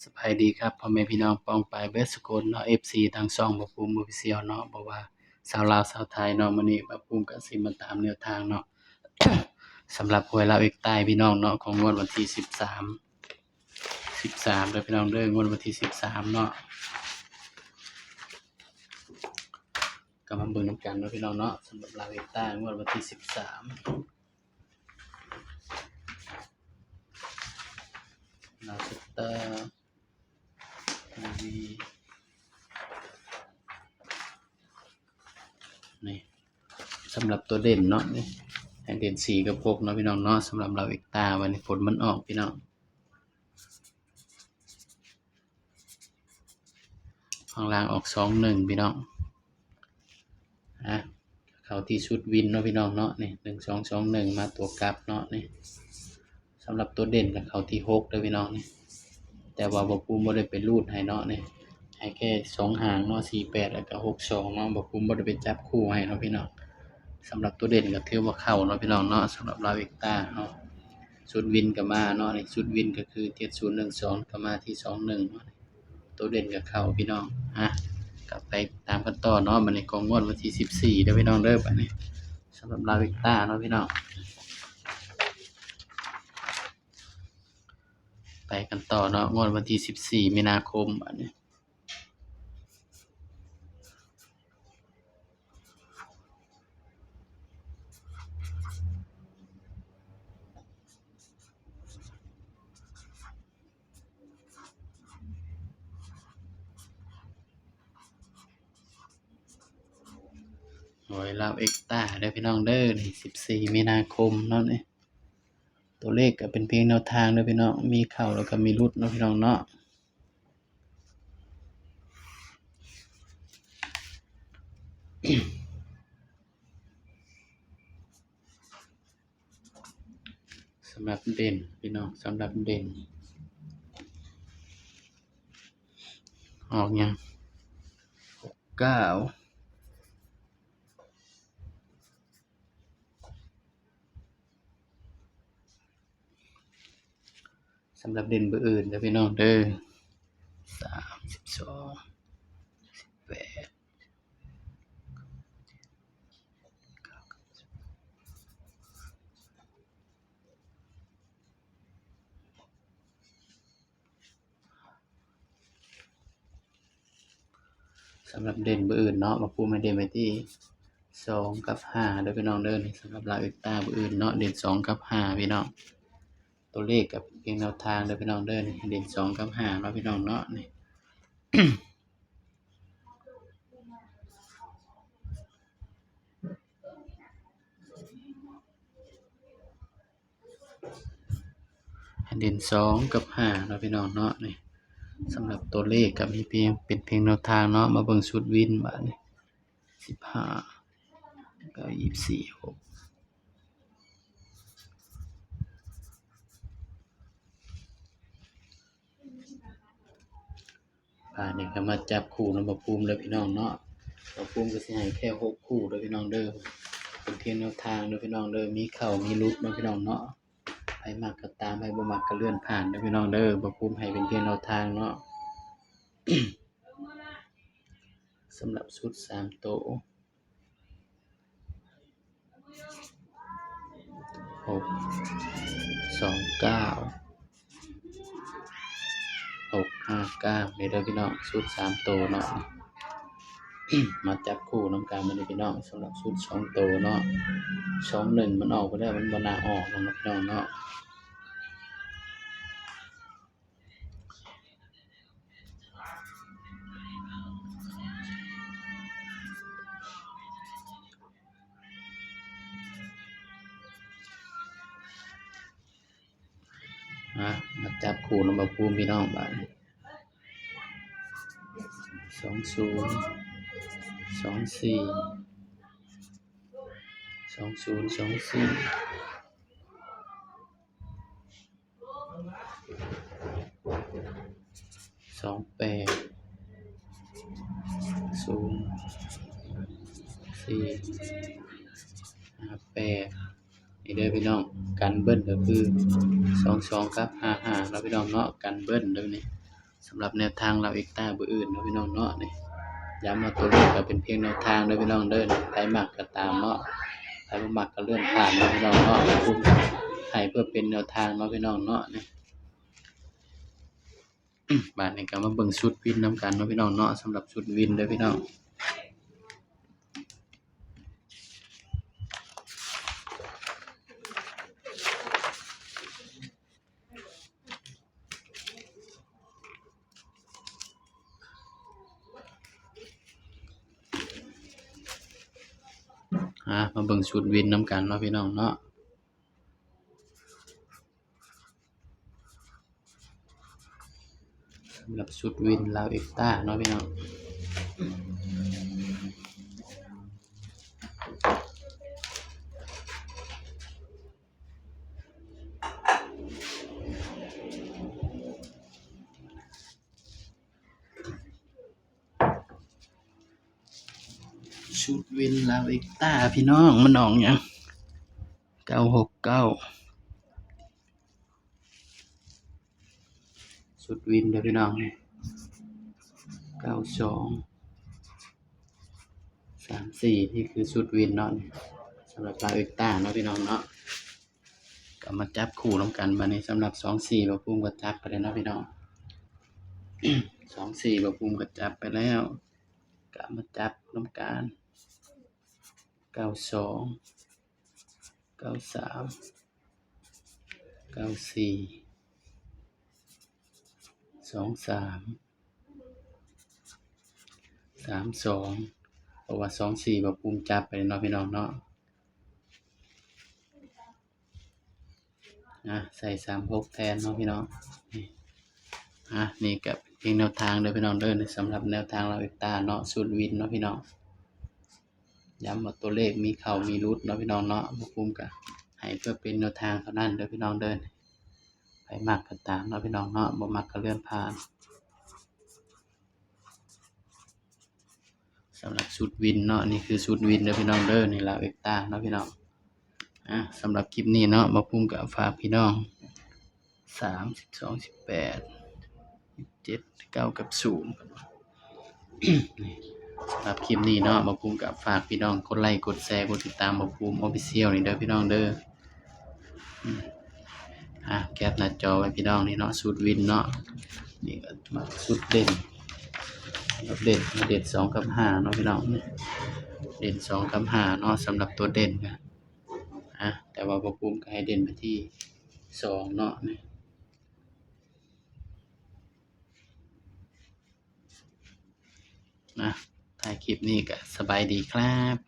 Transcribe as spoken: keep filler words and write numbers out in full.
สบายดีครับ พ่อแม่พี่น้องป้องปายเบิดสุคนเนาะ เอฟซี ทางช่องบ่าวภูมิ Official เนาะ บ่ว่าชาวลาวชาวไทยเนาะ มื้อนี้บ่าวภูมิก็สิมาตามแนวทางเนาะ สำหรับหวยลาวเอกใต้พี่น้องเนาะ ของงวดวันที่สิบสาม สิบสามเด้อพี่น้องเด้อ งวดวันที่สิบสามเนาะ ก็มาเบิ่งนำกันเนาะพี่น้องเนาะ สำหรับลาวเอกใต้งวดวันที่สิบสาม ลาวเอกใต้ นี่ สำหรับตัวเด่นเนาะ นี่ ให้เด่นสี่กับหกเนาะพี่น้องเนาะ สำหรับลาวเอกใต้ วันนี้ฝนมันออกพี่น้อง ข้างล่างออกสองหนึ่งพี่น้อง อ่ะ เข้าที่ชุดวินเนาะพี่น้องเนาะ นี่ หนึ่งสองสองหนึ่ง มาตัวกลับเนาะ นี่ สำหรับตัวเด่นก็เข้าที่หกเด้อพี่น้อง นี่ แต่ว่าบ่าวภูมิบ่ได้ไปรูดให้เนาะ นี่ ให้แค่สองหางเนาะ สี่แปด แล้วก็ หกสอง เนาะ บ่าวภูมิบ่ได้ไปจับคู่ให้เนาะพี่น้อง สำหรับตัวเด่นก็ถือว่าเข้าเนาะพี่น้องเนาะ สำหรับลาวเอกใต้เนาะ ชุดวินก็มาเนาะ นี่ ชุดวินก็คือ เจ็ดศูนย์หนึ่งสอง ก็มาที่ สองหนึ่ง เนาะ ตัวเด่นก็เข้าพี่น้อง อ่ะ ก็ไปตามกันต่อเนาะ บัดนี้ก็งวดวันที่สิบสี่เด้อพี่น้องเด้อ บัดนี้ สำหรับลาวเอกใต้เนาะพี่น้อง ไปกันต่อเนาะ งวดวันที่สิบสี่มีนาคม บัดนี้ หวยลาวเอกใต้เด้อพี่น้องเด้อ นี่ สิบสี่มีนาคมเนาะ นี่ ตัวเลขก็เป็นเพียงแนวทางเด้อพี่น้อง มีเข้าแล้วก็มีหลุดเนาะพี่น้องเนาะ สำหรับเด่นพี่น้อง สำหรับเด่น ออกหยัง หกเก้า สำหรับเด่นเบอร์อื่นเด้อพี่น้องเด้อ สามสิบสอง สิบแปด สำหรับเด่นเบอร์อื่นเนาะ บ่าวภูมิให้เด่นไปที่สองกับห้าเด้อพี่น้องเด้อ นี่สำหรับลาวเอกใต้เบอร์อื่นเนาะ เด่นสองกับห้าพี่น้อง ตัวเลขก็เพียงแนวทางเด้อพี่น้องเด้อ นี่เด่นสองกับห้าเนาะพี่น้องเนาะ นี่ เด่นสองกับห้าเนาะพี่น้องเนาะ นี่ สำหรับตัวเลขก็มีเพียง เป็นเพียงแนวทางเนาะ มาเบิ่งชุดวินบาดนี้ สิบห้า ก็ ยี่สิบสี่ หก บาดนี้ก็มาจับคู่นำบ่าวภูมิเด้อพี่น้องเนาะ บ่าวภูมิก็สิให้แค่หกคู่เด้อพี่น้องเด้อ เป็นเพียงแนวทางเด้อพี่น้องเด้อ มีเข้ามีหลุดเนาะพี่น้องเนาะ ไผมักก็ตาม ไผบ่มักก็เลื่อนผ่านเด้อพี่น้องเด้อ บ่าวภูมิให้เป็นเพียงแนวทางเนาะ สำหรับชุดสามตัว หกสองเก้า หกห้าเก้า นี่เด้อพี่น้อง ชุดสามตัวเนาะ มาจับคู่นำกันมาเลยพี่น้อง สำหรับชุดสองตัวเนาะ สองหนึ่ง มันออกไปแล้ว มันบ่น่าออกเนาะพี่น้องเนาะ อ่ะ มาจับคู่นำบ่าวภูมิพี่น้องบาดนี้ สองศูนย์ สองสี่ สองศูนย์ สองสี่ สองแปด ศูนย์สี่ ห้าแปด นี่เด้อพี่น้อง กันเบิ้ลก็คือ สองสอง กับ ห้าห้า เนาะพี่น้องเนาะ กันเบิ้ลเด้อนี่ สำหรับแนวทางลาวเอ็กต้ามื้ออื่นเนาะพี่น้องเนาะ นี่ ย้ำว่าตัวเลขก็เป็นเพียงแนวทางเด้อพี่น้องเด้อ ไผมักก็ตามเนาะ ไผบ่มักก็เลื่อนผ่านเนาะพี่น้องเนาะ ผมให้เพื่อเป็นแนวทางเนาะพี่น้องเนาะ นี่ บาดนี้ก็มาเบิ่งชุดวินนำกันเนาะพี่น้องเนาะ สำหรับชุดวินเด้อพี่น้อง อ่ะ มาเบิ่งชุดวินนำกันเนาะพี่น้องเนาะ สำหรับชุดวินลาวเอ็กต้าเนาะพี่น้อง ชุดวินลาวเอ็กต้าพี่น้อง มันออกหยัง เก้าหกเก้า ชุดวินเด้อพี่น้อง เก้าสอง สามสี่ นี่คือชุดวินเนาะ สำหรับลาวเอ็กต้าเนาะพี่น้องเนาะ ก็มาจับคู่นำกันบาดนี้ สำหรับสองสี่ บ่าวภูมิก็จับไปแล้วเนาะพี่น้อง สองสี่ บ่าวภูมิก็จับไปแล้ว ก็มาจับนำกัน เก้าสอง เก้าสาม เก้าสี่ สองสาม สามสอง เพราะว่าสองสี่ บ่าวภูมิจับไปเนาะพี่น้องเนาะ อ่ะ ใส่สามหกแทนเนาะพี่น้อง นี่ อ่ะ นี่ก็เป็นเพียงแนวทางเด้อพี่น้องเด้อ สำหรับแนวทางลาวเอ็กต้าเนาะ ชุดวินเนาะพี่น้อง ย้ำว่าตัวเลขมีเข้ามีหลุดเนาะพี่น้องเนาะ บ่าวภูมิก็ให้เพื่อเป็นแนวทางเท่านั้นเด้อพี่น้องเด้อ ไผมักก็ตามเนาะพี่น้องเนาะ บ่มักก็เลื่อนผ่าน สำหรับชุดวินเนาะ นี่คือชุดวินเด้อพี่น้องเด้อ นี่ลาวเอ็กต้าเนาะพี่น้อง อ่ะ สำหรับคลิปนี้เนาะ บ่าวภูมิก็ฝากพี่น้อง สาม สิบสอง สิบแปด ยี่สิบเจ็ด เก้า กับ ศูนย์ สำหรับคลิปนี้เนาะ บ่าวภูมิก็ฝากพี่น้องกดไลค์ กดแชร์ กดติดตามบ่าวภูมิ Official นี่เด้อพี่น้องเด้อ อืม อ่ะ แคปหน้าจอไว้พี่น้อง นี่เนาะ ชุดวินเนาะ นี่ก็มาชุดเด่น เด่น เด่นสองกับห้าเนาะพี่น้อง เด่นสองกับห้าเนาะ สำหรับตัวเด่นนะ อ่ะ แต่ว่าบ่าวภูมิก็ให้เด่นไปที่สองเนาะ นี่ นะ ท้ายคลิปนี้ก็สบายดีครับ